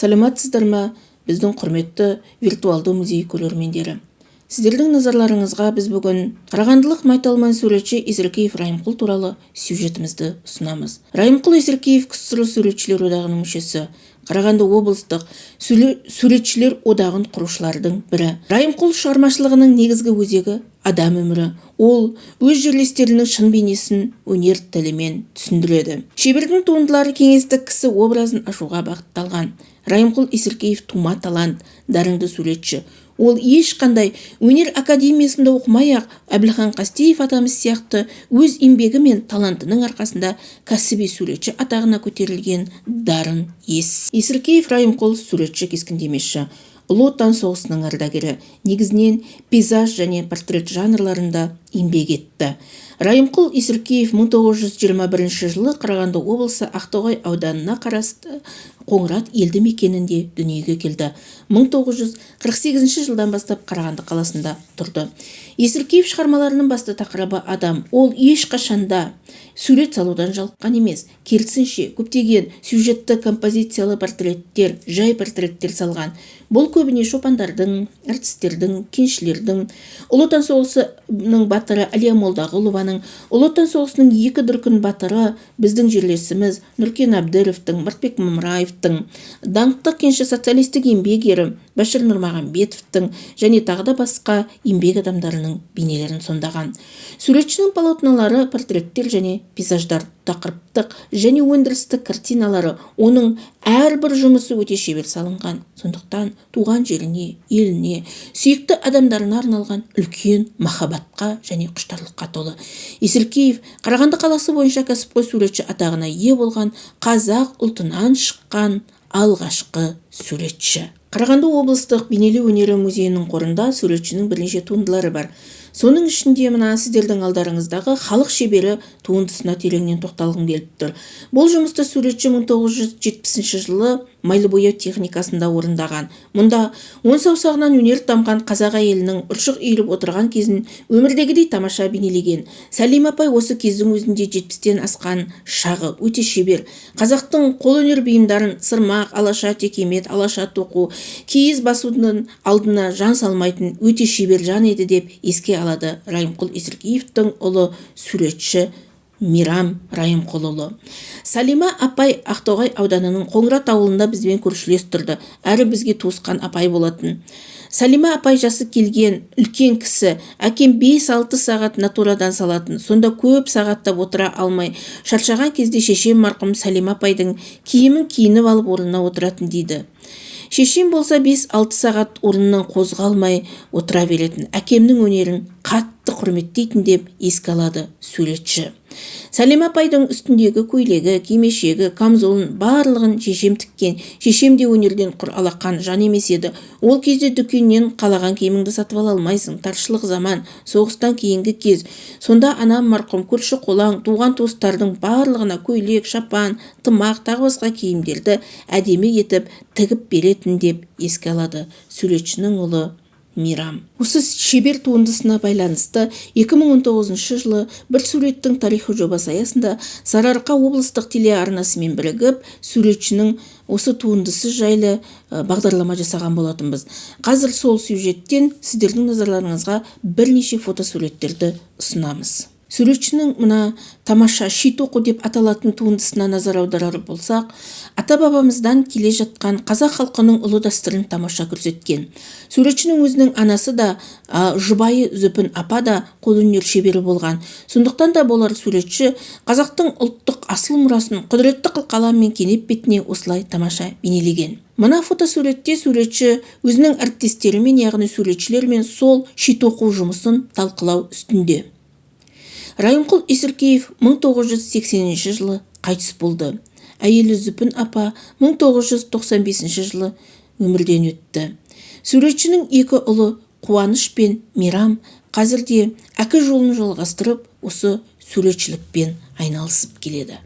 Саламатсыздар ма, біздің құрметті виртуалды музей көрермендері! Сіздердің назарларыңызға біз бүгін қарағандылық майталман суретші Есіркеев Райымқұл туралы сюжетімізді ұсынамыз. Райымқұл Есіркеев КСРО суретшілер одағының мүшесі, Қарағанды облыстық суретшілер одағын құрушылардың бірі. Райымқұл шығармашылығының негізгі өзегі – адам өмірі. Ол өз жерлестерінің шын бейнесін өнер тілімен түсіндіреді. Шебердің туындылары кеңестік кісі образын ашуға бағытталған. Райымқұл Есіркеев тума талант, дарынды суретші. Ол ешқандай өнер академиясында оқымай-ақ, Әбілхан Қастеев атамыз сияқты өз еңбегі мен талантының арқасында кәсіби суретші атағына көтерілген дарын иесі. Есіркеев Райымқұл – суретші, кескіндемеші, Ұлы Отан соғысының ардагері. Негізінен пейзаж және портрет жанрларында еңбек етті. Райымқұл Есіркеев 1921 жылы Қарағанды облысы Ақтоғай ауданына қарасты Қоңырат елді мекенінде дүниеге келді. 1948 жылдан бастап Қарағанды қаласында тұрды. Есіркеев шығармаларының басты тақырыбы – адам. Ол ешқашанда сурет салудан жалыққан емес, керісінше, көптеген сюжетті композициялы портреттер, жай портреттер салған. Бұл көбіне шопандардың, әртістердің, кеншілердің, Ұлы Отан соғысының батыры Әлия Молдағұлованың, Ұлы Отан соғысының екі дүркін батыры, біздің жерлесіміз Нұркен Әбдіровтің, Мыртбек Мамыраевтың, даңқты кенші, Социалистік Еңбек Ері Бәшір Нұрмағамбетовтің және тағы да басқа еңбек адамдарының бейнелерін сомдаған. Суретшінің полотнолары – портреттер және пейзаждар, тақырыптық және өндірістік картиналары. Оның әрбір жұмысы өте шебер салынған. Сондықтан туған жеріне, еліне, сүйікті адамдарына арналған үлкен махаббатқа және құштарлыққа толы. Есіркеев Қарағанды қаласы бойынша кәсіпқой суретші атағына ие болған қазақ ұлтынан шыққан алғашқы суретші. Қарағанды облыстық бейнелеу өнері музейінің қорында суретшінің бірнеше туындылары бар. Соның ішінде мына сіздердің алдарыңыздағы «Халық шебері» туындысына тереңнен тоқталғым келіп тұр. Бұл жұмысты суретші 1970 жылы майлы бояу техникасында орындаған. Мұнда он саусағынан өнер тамған қазақ әйелінің ұршық иіріп отырған кезін өмірдегідей тамаша бейнелеген. Сәлима апай осы кездің өзінде 70-тен асқан шағы, өте шебер. Қазақтың қолөнер бұйымдарын – сырмақ, алаша, текемет, алаша тоқу, киіз басудың алдына жан салмайтын өте шебер жан еді, деп еске алады Райымқұл Есіркеевтің ұлы, суретші Мейрам Райымқұлұлы. Салима апай Ақтоғай ауданының Қоңырат ауылында бізбен көршілес тұрды әрі бізге туысқан апай болатын. Салима апай жасы келген үлкен кісі. Әкем 5-6 сағат натурадан салатын. Сонда көп сағаттап отыра алмай шаршаған кезде шешем марқұм Салима апайдың киімін киініп алып, орнына отыратын, дейді. Шешем болса 5-6 сағат орнынан қозғалмай отыра беретін. Әкемнің өнерін қатты құрметтейтін, деп еске алады суретші. Сәлима апайдың үстіндегі көйлегі, кимешегі, камзолын, барлығын шешем тіккен. Шешем де өнерден құр алақан жан емес еді. Ол кезде дүкеннен қалаған киіміңді сатып ала алмайсың, таршылық заман, соғыстан кейінгі кез. Сонда анам марқұм көрші қолаң, туған туыстардың барлығына көйлек, шапан, тымақ, тағы басқа киімдерді әдемі етіп тігіп беретін, деп еске алады суретшінің ұлы Мейрам. Осы шебер туындысына байланысты 2019 жылы «Бір суреттің тарихы» жобасы аясында Сарыарқа облыстық телеарнасымен бірігіп, суретшінің осы туындысы жайлы бағдарлама жасаған болатынбыз. Қазір сол сюжеттен сіздердің назарларыңызға бірнеше фотосуреттерді ұсынамыз. Суретшінің мына тамаша «Ши тоқу» деп аталатын туындысына назар аударар болсақ, ата бабамыздан келе жатқан қазақ халқының ұлы дәстүрін тамаша көрсеткен. Суретшінің өзінің анасы да, жұбайы Зүпін апа да қолөнер шебері болған. Сондықтан да болар, суретші қазақтың ұлттық асыл мұрасын құдіретті қылқаламмен кенеп бетіне осылай тамаша бейнелеген. Мына фотосуретте суретші өзінің әріптестерімен, яғни суретшілермен сол ши тоқу жұмысын талқылау үстінде. Райымқұл Есіркеев 1980 жылы қайтыс болды. Әйелі Зүпін апа 1995 жылы өмірден өтті. Суретшінің екі ұлы Қуаныш пен Мейрам қазірде әке жолын жалғастырып, осы суретшілікпен айналысып келеді.